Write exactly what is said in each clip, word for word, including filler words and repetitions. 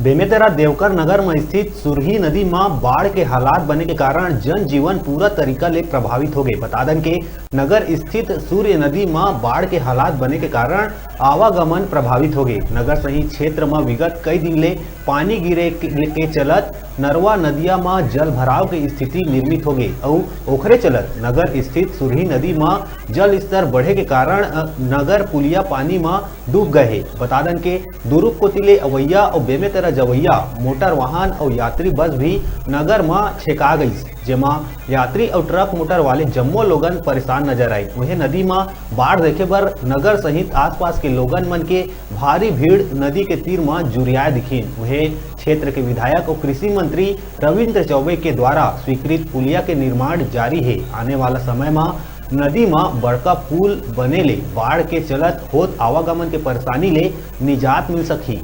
बेमेतरा देवकर नगर म स्थित सुरही नदी म बाढ़ के हालात बने के कारण जनजीवन पूरा तरीका ले प्रभावित होगे। बता दन के नगर स्थित सूर्य नदी म बाढ़ के हालात बने के कारण आवागमन प्रभावित होगे। नगर सहित क्षेत्र म विगत कई दिन ले पानी गिरे के, के चलत नरवा नदिया म जल भराव के स्थिति निर्मित होगे अउ ओखरे चलत नगर स्थित सुरही नदी म जल स्तर बढ़े के कारण, अ, नगर पुलिया पानी म डूब गए हे। बता दन के दुरूग कोति ले अवैया अउ बेमेतरा जवैया मोटर वाहन अउ यात्री बस भी नगर म छेका गईस, जेमा यात्री अउ ट्रक मोटर वाले जम्मो लोगन परेशान नजर आए। उहें नदी म बाढ़ देखे बर नगर सहित आसपास के लोगन मन के भारी भीड़ नदी के तीर म जुरियाए दिखिन। उहें क्षेत्र के विधायक अउ कृषि मंत्री रविंद्र चौबे के द्वारा स्वीकृत पुलिया के निर्माण जारी हे। आने वाला समय म नदी म बड़का पुल बने ले बाढ़ के चलत होत आवागमन के परेशानी ले निजात मिल सकही।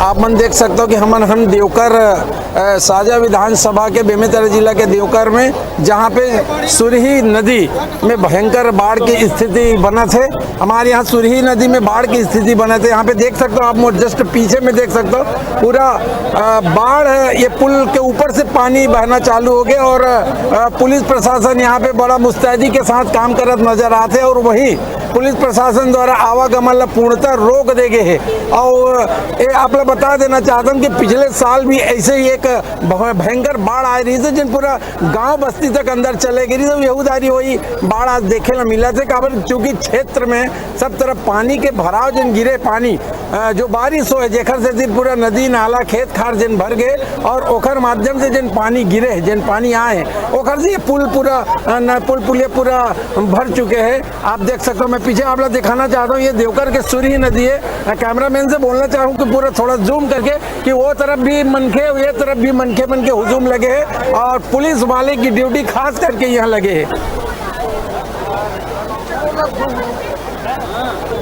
आप मन देख सकते हो कि हमन हम देवकर, अ, साजा विधानसभा के बेमेतरा जिला के देवकर में, जहाँ पे सुरही नदी में भयंकर बाढ़ की स्थिति बनत हे। हमारे यहाँ सुरही नदी में बाढ़ की स्थिति बनत हे। यहाँ पे देख सकते हो आप, जस्ट पीछे में देख सकते हो पूरा, अ, बाढ़ है। ये पुल के ऊपर से पानी बहना चालू हो गया और, अ, पुलिस प्रशासन यहाँ पे बड़ा मुस्तैदी के साथ काम करत नजर आते और वही पुलिस प्रशासन द्वारा आवागमन ला पूर्णतः रोक दे गए हे। और ये आप ला बता देना चाहता हूँ कि पिछले साल भी ऐसे ही एक भय-, भयंकर बाढ़ आए रही थी, जिन पूरा गांव बस्ती तक अंदर चले गई रही, तो यहू दारी वही बाढ़ आज देखे ला मिला थे। काबर चूंकि क्षेत्र में सब तरफ पानी के भराव, जिन गिरे पानी, अ, जो बारिश होए, जेखर सेती पूरा नदी, नाला, खेत खार जिन भर गए और ओखर माध्यम से जिन पानी गिरे, जिन पानी आए, ओखर से ये पुल पूरा, अ, न, पुल पुलिया पूरा भर चुके हैं। आप देख सकते हो, मैं पीछे आप लोग दिखाना चाहता हूँ, ये देवकर के सुरही नदी है। मैं कैमरामैन से बोलना चाहूँ कि पूरा थोड़ा जूम करके कि वो तरफ भी मनखे, ये तरफ भी मनखे, मनखे हुजूम लगे हैं और पुलिस वाले की ड्यूटी खास करके यहाँ लगे है।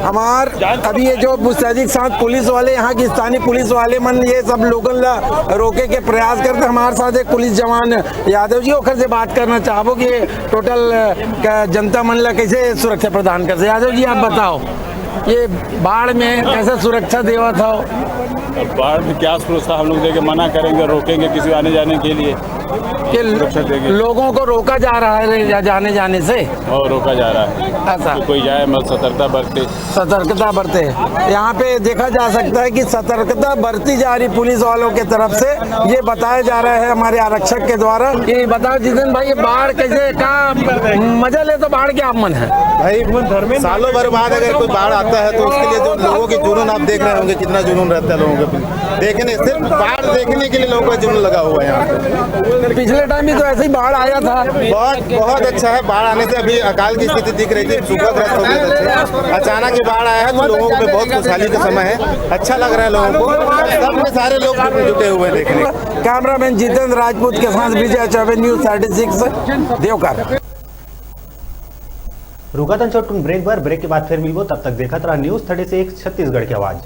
हमार अभी ये जो मुस्तैदी के साथ पुलिस वाले, यहाँ की स्थानीय पुलिस वाले मन ये सब लोगन ला रोके के प्रयास करते। हमारे साथ एक पुलिस जवान यादव जी, ओखर से बात करना चाहबो कि टोटल, अ, जनता मन ला कैसे सुरक्षा प्रदान करते। यादव जी, आप बताओ, ये बाढ़ में कैसे सुरक्षा देवत हो? अब बाढ़ में क्या सुरक्षा, हम लोग देके मना करेंगे, रोकेंगे किसी आने जाने के लिए। कि सुरक्षा देंगे। लोगों को रोका जा रहा है या जाने जाने से? और रोका जा रहा है। ऐसा। तो कोई जाए मत, सतर्कता बरते। सतर्कता बरते। यहाँ पे देखा जा सकता है कि सतर्कता बरती जा रही पुलिस वालों के तरफ से, ये बताया जा रहा है हमारे आरक्षक के द्वारा। ये बताओ जितेंद्र भाई, ये बाढ़ कैसे का मजा ले, तो बाढ़ के आप मन है? भाई, सालों भर बाद अगर कोई बाढ़ आता है तो उसके लिए जो लोगों की जुनून आप देख रहे होंगे, कितना जुनून रहता है लोगों के। देखने, सिर्फ बाढ़ देखने के लिए लोगों का जुनून लगा हुआ है यहाँ पे। पिछले टाइम भी तो ऐसे ही बाढ़ आया था। बहुत, बहुत अच्छा है, बाढ़ आने से अभी अकाल की स्थिति दिख रही थी, सूखाग्रस्त हो गए थे। अचानक ये बाढ़ आया है तो लोगों में बहुत खुशहाली का समय है, अच्छा लग रहा है लोगों को। सब में सारे लोग जुटे हुए हैं देखने। कैमरामैन जितेंद्र राजपूत के साथ Vijay Chaubey, news thirty six, Deokar. रुकत हन छोटकुन ब्रेक बर, ब्रेक के बाद फिर मिलबो, तब तक देखत रहा न्यूज़ थर्टी सिक्स छत्तीसगढ़ की आवाज़।